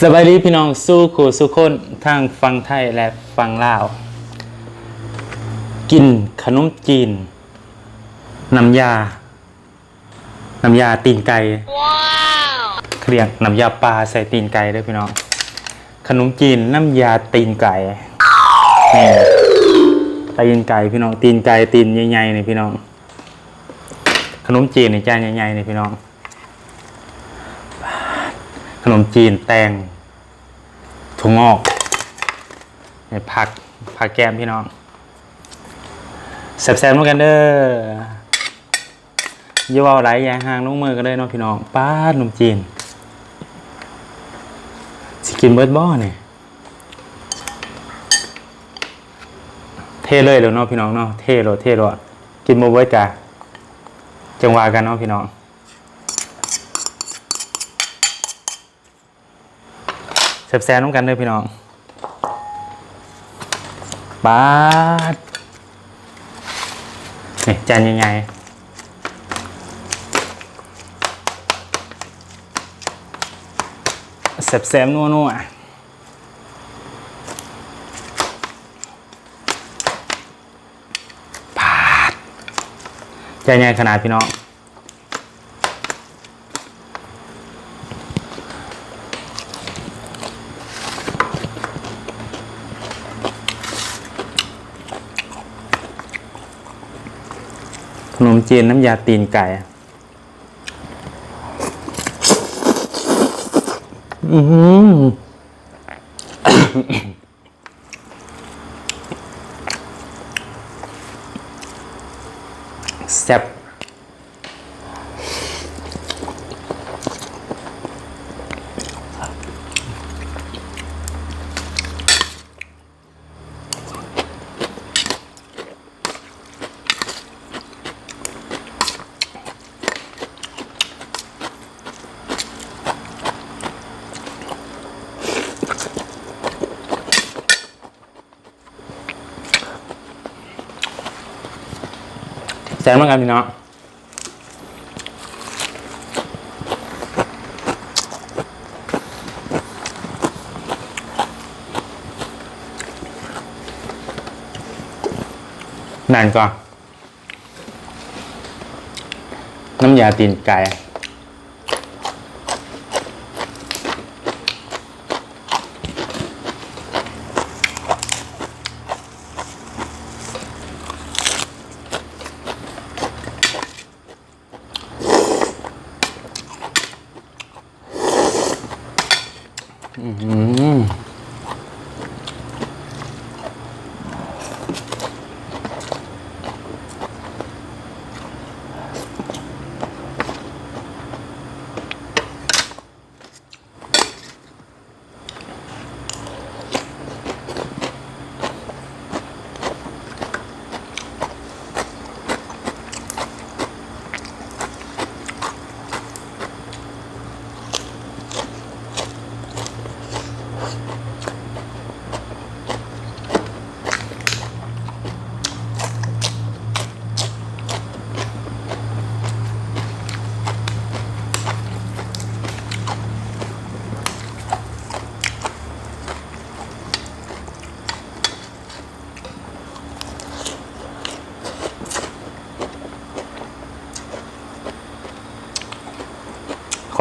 ສະບາຍດີພີ່ນ້ອງສູ່ຄູ່ສູ່ຄົນ ທັງຝັ່ງໄທ ແລະ ຝັ່ງລາວ. ກິນຂະໜົມຈີນ ນ້ຳຢາ ນ້ຳຢາຕີນໄກ່. ເຂົາຮຽກນ້ຳຢາປ່າໃສ່ຕີນໄກ່ເດີ້ພີ່ນ້ອງ. ຂະໜົມຈີນນ້ຳຢາຕີນໄກ່. ນີ້ ຕີນໄກ່ພີ່ນ້ອງ, ຕີນໄກ່ຕີນໃຫຍ່ໆນີ້ພີ່ນ້ອງ. ຂະໜົມຈີນນີ້ຈານໃຫຍ່ໆນີ້ພີ່ນ້ອງ. ຂະໜົມຈີນແຕງ ຖົ່ວງອກ ໃຫ້ຜັກ ຜັກແກ້ມພີ່ນ້ອງ. ແຊບໆນຳກັນເດີ້. ຢ່າເວົ້າຫຼາຍ ຢ່າໃຫ້ຫ່າງລົງມືກັນເລີຍເນາະພີ່ນ້ອງ. ປາດ ໜົມຈີນ ຊິກິນເບິດບໍ່ນີ້? ເທເລີຍໂລດເນາະພີ່ນ້ອງເນາະ, ເທໂລດ ເທໂລດ. ກິນບໍ່ເບິດກະຈັ່ງວ່າກັນເນາະພີ່ນ້ອງ. ແຊບໆນຳກັນເດີ້ພີ່ນ້ອງ. ປາດ ນີ້ ຈານໃຫຍ່ໆ ແຊບໆ ນົວໆ. ປາດ ໃຫຍ່ຂະໜາດພີ່ນ້ອງ. ຂະໜົມຈີນນ້ຳຢາຕີນໄກ່. ອື ແຊບ. ແຊບເໝືອນກັນພີ່ນ້ອງ. ນັ້ນກໍ ນ້ຳຢາຕີນໄກ່.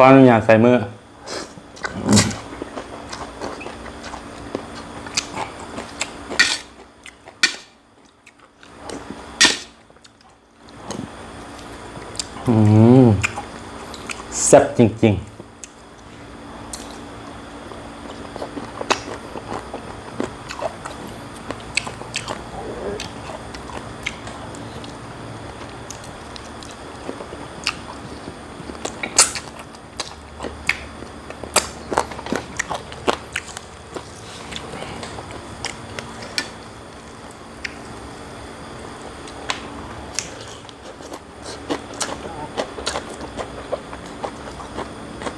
ຂໍອະນຸຍາດໃສ່ມື. ອືມ ແຊບຈິງໆ. ອ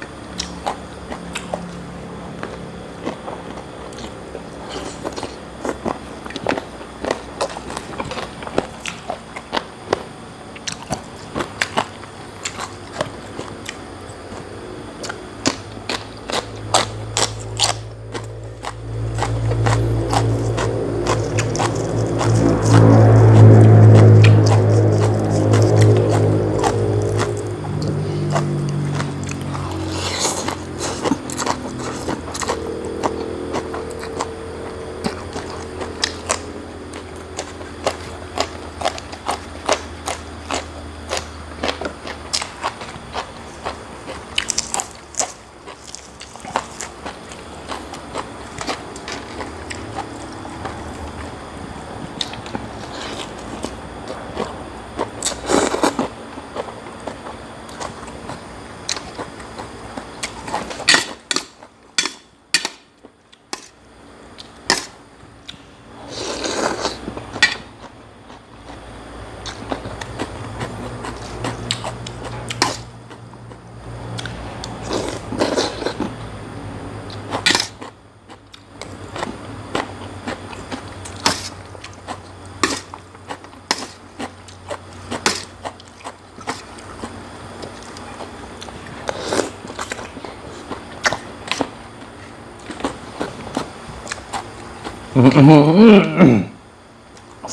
อื้อหือ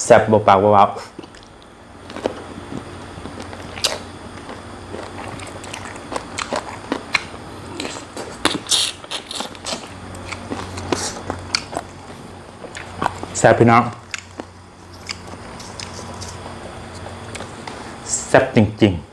แซ่บบ่ปากบ่เว้า แซ่บพี่น้อง แซ่บจริงๆ